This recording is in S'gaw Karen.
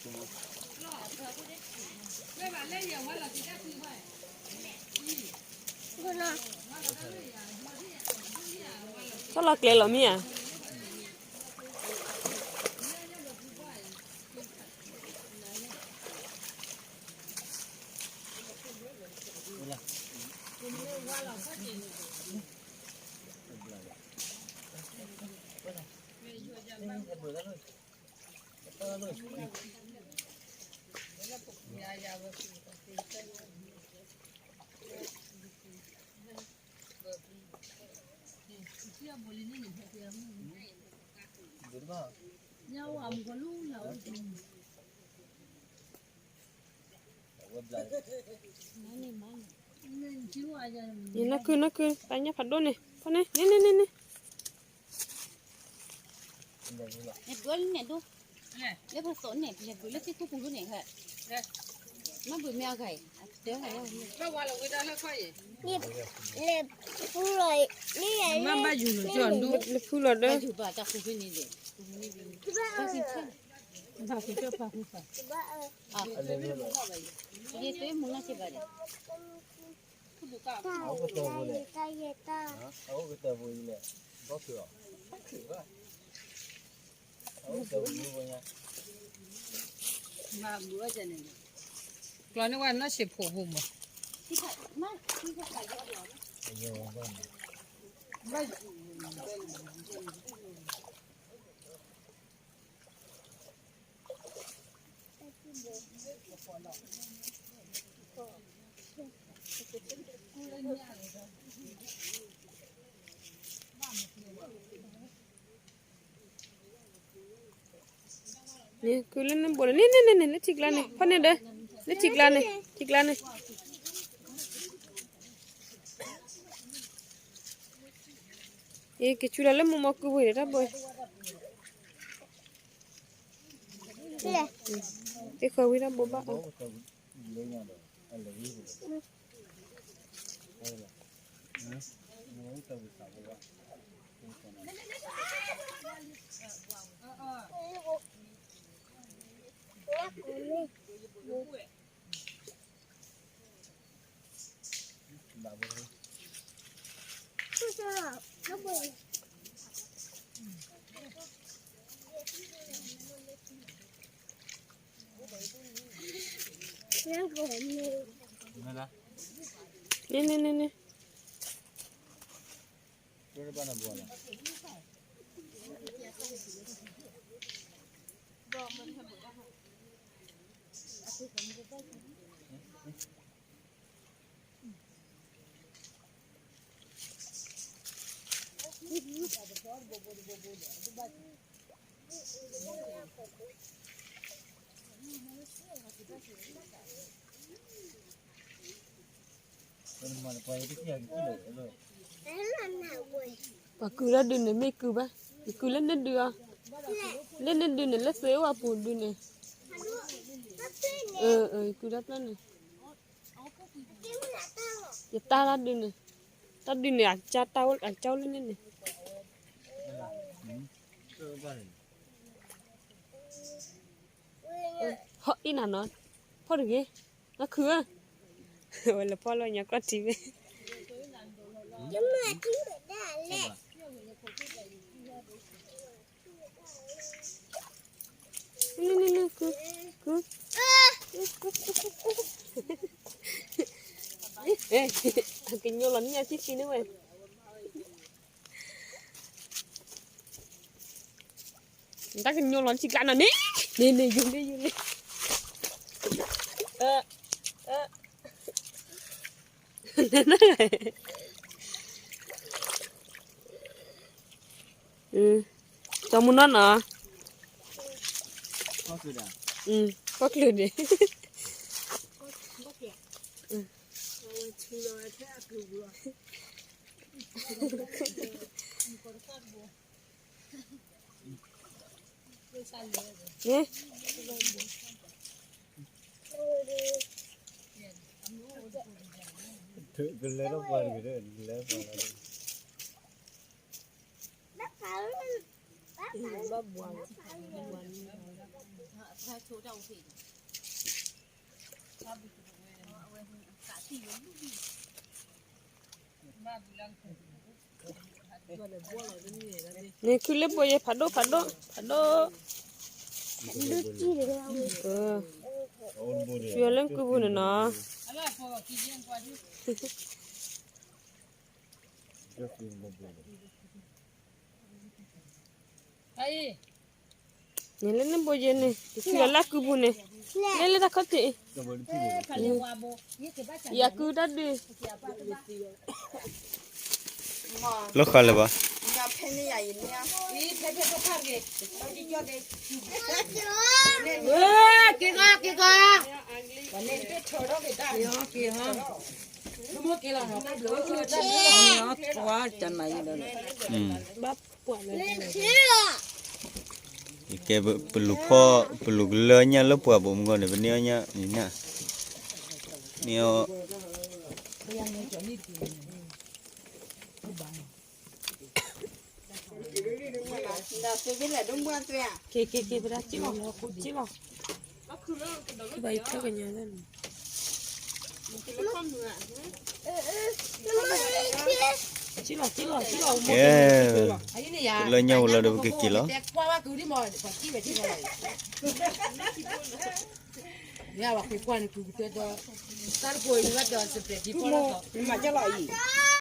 ဆီလီၤကျဲလီၤမ့ၢ်ဧါ. နနီၢ်ကုၢ် နီၢ်ကုၢ် ပှၤညၣ်ဖးဒိၣ်န့ၣ် ဖီၣ်န့ၣ် န့ၣ်န့ၣ်န့ၣ်န့ၣ် နဒိလၢနဲၣ်ဒိ လၢပသိးန့ၣ် လဲၤဘုးလၢသ့ၣ်ခိၣ်ပူၤဒိၣ်န့ၣ် မ့ၢ်ဘုးမ့ၢ်အဂၤအံၤ အတၢ်ဂၤ လဲၤဖူလီၤ လဲၤဖူလီၤဒီး ဘၣ်ဖူတၢ်ဖူဖူဖူ အအိၣ်ကတၢၢ်ဖိလဲၣ်, အအိၣ်ကတၢၢ်ဖိလဲၣ်, ဘီၣ်ဖုးအီၤ, အအိၣ်ကတၢၢ်ဖိညါ, ကျီန့ၢ်ဝဲနီၢ်ဆံးဖိပူၤမး, နကုၢ်လၢနဘိးလၢ န့ၣ်န့ၣ်န့ၣ်န့ၣ် လၢထံကျါန့ၣ် ဖီၣ်န့ၢ်ဒီး လၢထံကျါန့ၣ် ထံကျါန့ၣ် ယကဆူလီၤလၢမိၢ်မီၢ်ကုၢ်ဝဲတၢ်ဘိ, သ့ၣ်ဃီဝံၤတၢ်ဘိဘၣ်အီၤ, န့ၣ်န့ၣ်န့ၣ်န့ၣ် ပှၤကုၢ်လၢဒုးန့ၣ် မ့ၢ်ကုၢ်ဘၣ်, ယကုၢ်လၢနဒုးအီၤ, လၢနဒုးန့ၣ် လၢသုးအိၣ်အပူၤဒုးန့ၣ်, ယကုၢ်တၢ်ပျၢ်န့ၣ်, ယတၢ်တၢ်ဒုးန့ၣ်, တၢ်ဒုးန့ၣ် အကၢ်တၢ်အိၣ် အကၢ်အိၣ်လၢန့ၣ်န့ၣ် ဟီၣ်အံၤနၤနီၤ, ဖီၣ်တဂ့ၤ, နခုဧၢ, ဝဲလၢဖီၣ်လီၤညါကီၢ်ထံးဝဲ, နနန အကညိလီၤနံၣ်ညါထံၣ်ထံၣ်န့ၣ်ဝဲ တၢ်ကညိလီၤထံကျါနီၤန့ၣ်, န့ၣ်န့ၣ် ယူၤလံ ယူၤလံ, စီၤမူနီၢ်နီၤ, ဖီၣ်ချုးန့ၣ် ကလဲၤထီၣ်ပှၤတဂ့ၤဒီး လဲၤပှၤလီၤ. န့ၣ်ခုလၢဘိယဲ ဖးဒိၣ် ဖးဒိၣ် ဖးဒိၣ်, ဆူယလၢကုပူၤန့ၣ်နီၤ, န့ၣ်လၢနဘိယဲန့ၣ် ဆူယလၢကုပူၤန့ၣ်, လဲၤလၢတၢ်ခီၣ်ထံး, ယကုတၢ်ဒုး လၢဃာ်လၢၤဘၣ်, က့ၤဂီၤ က့ၤဂီၤ, က့ၤလီၤနီၤ, ဘၣ်ဘျုးအိၣ်ဆူၣ်တၢ်ဒုးလီၤ, ကဲ ပလူၤဖီၣ် ပလူၤကလၢညၣ်လၢပှၢ်ဘိမုၢ်ဂီၢ်န့ၣ် ပန့ၢ်အီၣ်ညၣ်န့ၣ်, န့ၢ်အီၣ် က့ၤ က့ၤ က့ၤ ပဒၣ်က့ၤလီၤ, က့ၤလီၤ, ဘၣ်ယထၢၣ်ကညါလၢန့ၣ်, က့ၤလီၤ က့ၤလီၤ က့ၤလီၤ, ကလၢညၣ်ဝဲလီၤဒီး ပကက့ၤလီၤ. မ့ၢ်အဝဲကွၢ်ကွၢ်န့ၣ် ကုကတၢၢ်ဒီး တၢ်တကိးအံၤ ဘၣ်ဒီးစပယ်ဒ်ဖီၣ်လီၤ, မၤကၢ်လီၤအံၤ,